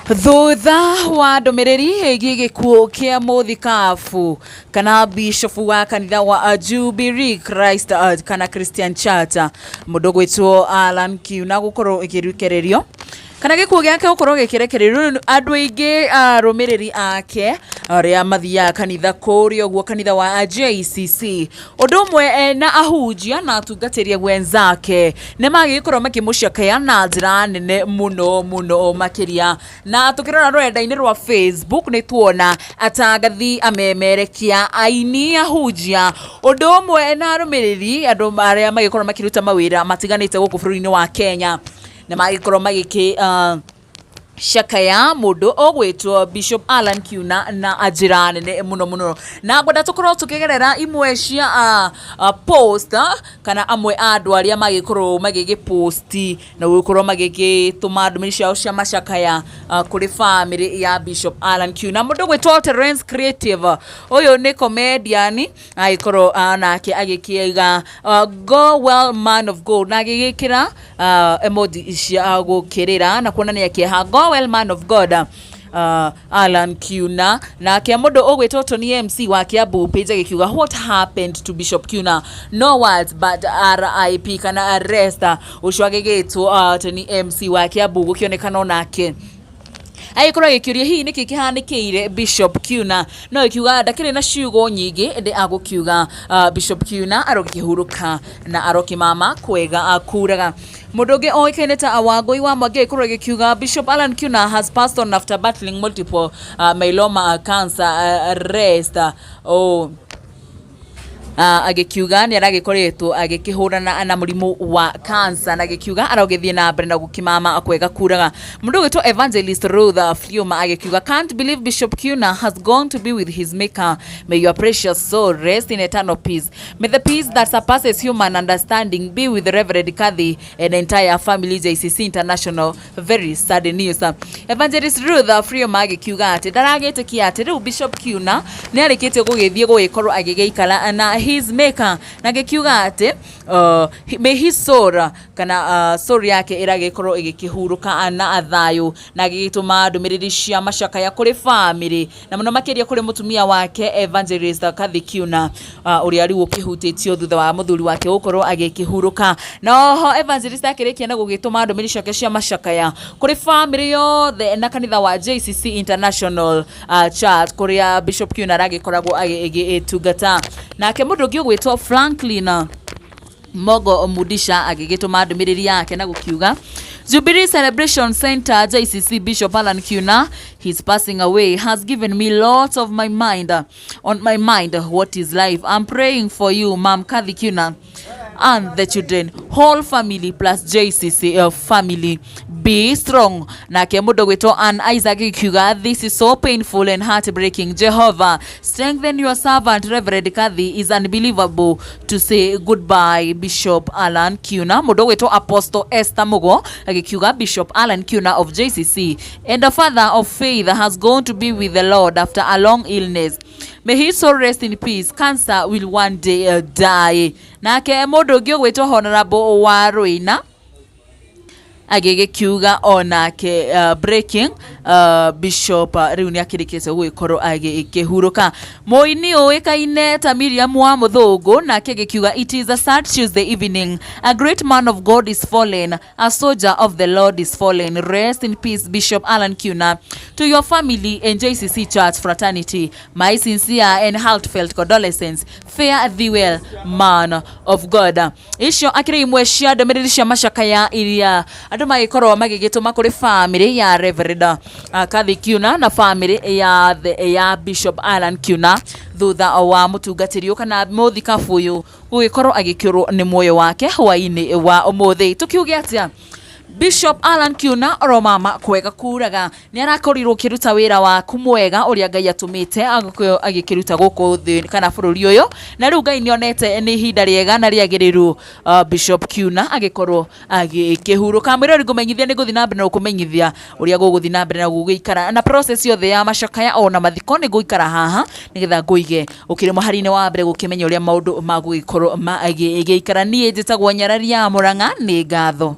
Thutha wa ndũmĩrĩri ĩgiĩ gĩkuũ kĩa mũthikabu kana bishofu wa kanitha wa Jubilee Christ kana Christian Church, mũndũ ũgwĩtwo Allan Kiuna gũkorwo ĩkĩrekererio kana gĩkuũ gĩake gũkorwo gĩkĩrekererio, andũ aingĩ arũmĩrĩri ake arĩa mathiaga kanitha kũrĩa ũguo kanitha wa JCC, ũndũ ũmwe na ahunjia na atungatĩri wenzake, nĩ magĩkorwo makĩmũcakaya na njĩra nene mũno mũno makĩria. Na tũkĩrora rũrenda-inĩ rwa Facebook nĩ tuona atangathi, amemerekia, aini, ahunjia, ũndũ ũmwe na arũmĩrĩri, andũ arĩa magĩkorwo makĩruta mawĩra matiganĩte gũkũ bũrũri-inĩ wa Kenya, nĩ magĩkorwo magĩkĩ cakaya mũndũ ũgwĩtwo Bishop Allan Kiuna na njĩra nene mũno mũno. Na ngwenda tũkorwo tũkĩgerera imwe cia post kana amwe a andũ arĩa magĩkorwo magĩgĩposti na gũkorwo magĩgĩtũma ndũmĩrĩri ciao cia macakaya kũrĩ bamĩrĩ ya Bishop Allan Kiuna. Mũndũ ũgwĩtwo Terence Creative, ũyũ nĩ comedian, agĩkorwo nake agĩkĩiga "Go well, man of God", na agĩgĩkĩra emoji cia gũkĩrĩra na kuonania kĩeha. "Go well, man of God, Allan Kiuna." Nake mũndũ ũgwĩtwo Tony MC wa Kiambu page agĩkiuga, "What happened to Bishop Kiuna? No words but RIP kana rest." Ũcio agĩgĩtwo Tony MC wa Kiambu, gũkĩonekana onake agĩkorwo agĩkĩũria hihi nĩkĩ kĩhanĩkĩire Bishop Kiuna, no ĩkiuga ndakĩrĩ na ciugo nyingĩ, ĩndĩ agũkiuga Bishop Kiuna arokĩhurũka na arokĩmama kwega kuraga. Mũndũ ũngĩ oĩkaine ta Wangũi wa Mwangi agĩkorwo agĩkiuga, "Bishop Allan Kiuna has passed on after battling multiple myeloma cancer. Rest." Oh, agĩkiuga nĩ aragĩkoretwo agĩkĩhũrana na mũrimũ wa cancer, na agĩkiuga arogĩthiĩ na mbere na gũkĩmama kwega kuraga. Mũndũ ũgwĩtwo Evangelist Ruth Fiuma agĩkiuga, "Can't believe Bishop Kiuna has gone to be with his maker. May your precious soul rest in eternal peace. May the peace that surpasses human understanding be with Reverend Kathy and entire family, JCC International. Very sad news." Evangelist Ruth Fiuma agĩkiuga atĩ ndaragĩtĩkia atĩ rĩu Bishop Kiuna nĩ arĩkĩtie gũgĩthiĩ gũgĩkorwo agĩgĩikara na his maker, na agĩkiuga atĩ may his soul kana soul yake ĩragĩkorwo ĩgĩkĩhurũka na thayũ, na agĩgĩtũma ndũmĩrĩri cia macakaya kũrĩ family na mũno makĩria kũrĩ mũtumia wake Evangelist Kathy Kiuna, ũrĩa rĩu ũkĩhutĩtio thutha wa mũthuri wake gũkorwo agĩkĩhurũka. Na oho Evangelist akĩrĩkia na gũgĩtũma ndũmĩrĩri ciake cia macakaya kũrĩ family yothe na kanitha wa JCC International Church, kũrĩa Bishop Kiuna aragĩkoragwo agĩtungata. Nake mũndũ ũngĩ ũgwĩtwo Franklin Mogo Mudisha agĩgĩtũma ndũmĩrĩri yake na gũkiuga, "Jubilee Celebration Center JCC, Bishop Allan Kiuna, his passing away has given me lots of my mind on my mind. What is life? I'm praying for you, Mom Kathy Kiuna, and the children, whole family plus JCC family. Be strong." Nake mũndũ gwĩtwo Ann Isaac akiuga, "This is so painful and heartbreaking. Jehovah strengthen your servant Reverend Kathy. Is unbelievable to say goodbye, Bishop Allan Kiuna." Mũndũ gwĩtwo Apostle Esther Mugo agĩkiuga, "Bishop Allan Kiuna of JCC and a father of faith has gone to be with the Lord after a long illness. May his soul rest in peace. Cancer will one day die." Nake mũndũ ũngĩ ũgwĩtwo Honorable wa Rũina agĩgĩkiuga onake, breaking, Bishop rĩu nĩ akĩrĩkĩte gũgĩkorwo agĩkĩhurũka. Mũini ũĩkaine ta Miriam wa Mũthũngũ nake agĩkiuga, "It is a sad Tuesday evening. A great man of God is fallen. A soldier of the Lord is fallen. Rest in peace, Bishop Allan Kiuna. To your family and JCC Church fraternity, my sincere and heartfelt condolences. Fare thee well, man of God." Icio akĩrĩ imwe cia ndũmĩrĩri cia macakaya iria andũ magĩkorwo magĩgĩtũma kũrĩ family ya Reverend Kathy Kiuna na family ya Bishop Allan Kiuna thutha wa mũtungatĩri ũyũ kana mũthikabu ũyũ gũgĩkorwo agĩkĩũrwo nĩ muoyo wake hwaĩ-inĩ wa ũmũthĩ. Tũkiuge atĩa? Bishop Allan Kiuna oromama kwega kuraga, nĩ arakorirwo ũkĩruta wĩra waku mwega ũrĩa Ngai atũmĩte agũkorwo agĩkĩruta gũkũ thĩ kana bũrũri ũyũ, na rĩu Ngai nĩonete nĩ ihinda rĩega na rĩagĩrĩru Bishop Kiuna agĩkorwo agĩkĩhurũka. Mwĩrori, ngũmenyithia nĩ ngũthiĩ na mbere na gũkũmenyithia ũrĩa gũgũthiĩ na mbere na gũgĩikara na process yothe ya macakaya ona mathiko. Nĩ ngũikara haha nĩgetha ngũige ũkĩrĩ mũhari-inĩ wa mbere gũkĩmenya ũrĩa maũndũ magũgĩkorwo magĩgĩikara. Niĩ njĩtagwo Nyarari ya Mũrang'a, nĩ ngatho.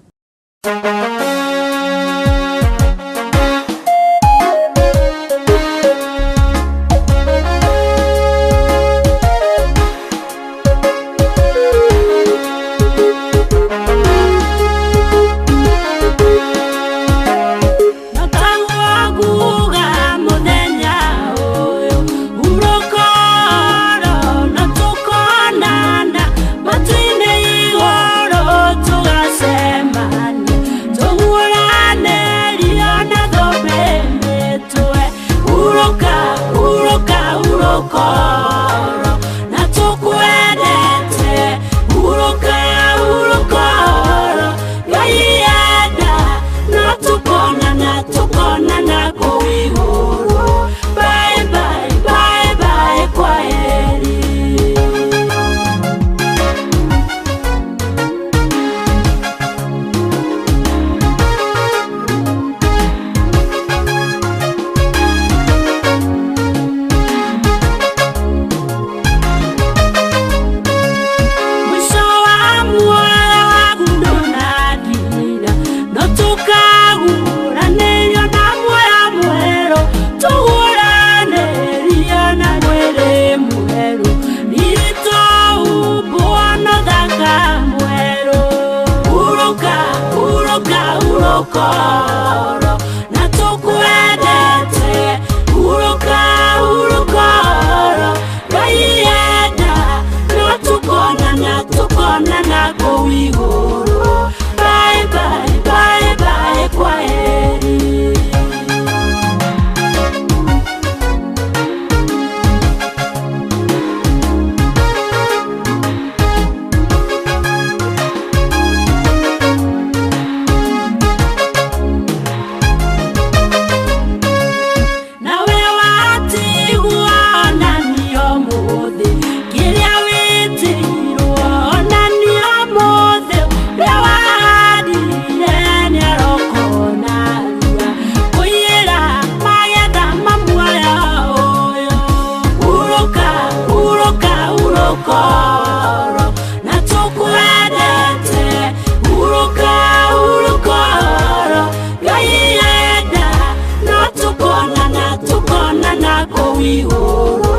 kũu igũrũ.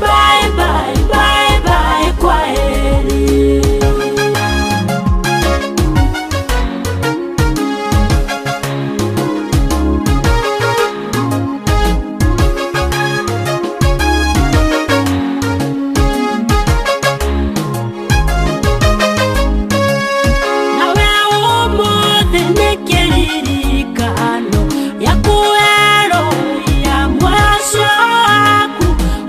Bye bye bye bye kwaheri. Nawe ũmũthĩ nĩ kĩririkano gĩa kwerũ ya mũico waku.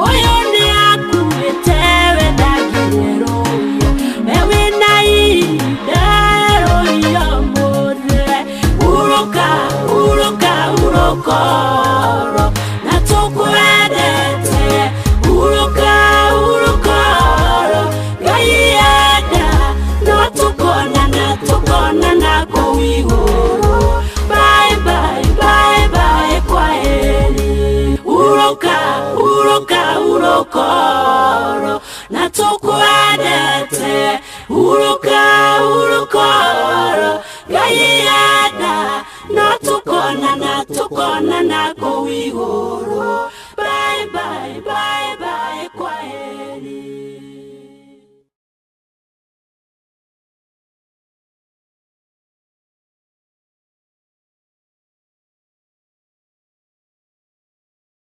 Ũyũ nĩ akuĩte we ndangire rũiya, we wĩna ihinda rũiya ũmũthĩ. Hurũka hurũka hurũka oro na tũkwendete. Hurũka hurũka oro Ngai enda no tukonana tukonana kũu igũrũ. Bye bye bye bye kwaheri. Hurũka hurũka hurũka oro na tũkwendete. Hurũka hurũka oro Ngai enda no tukonana tukonana kũu igũrũ. Bye bye bye.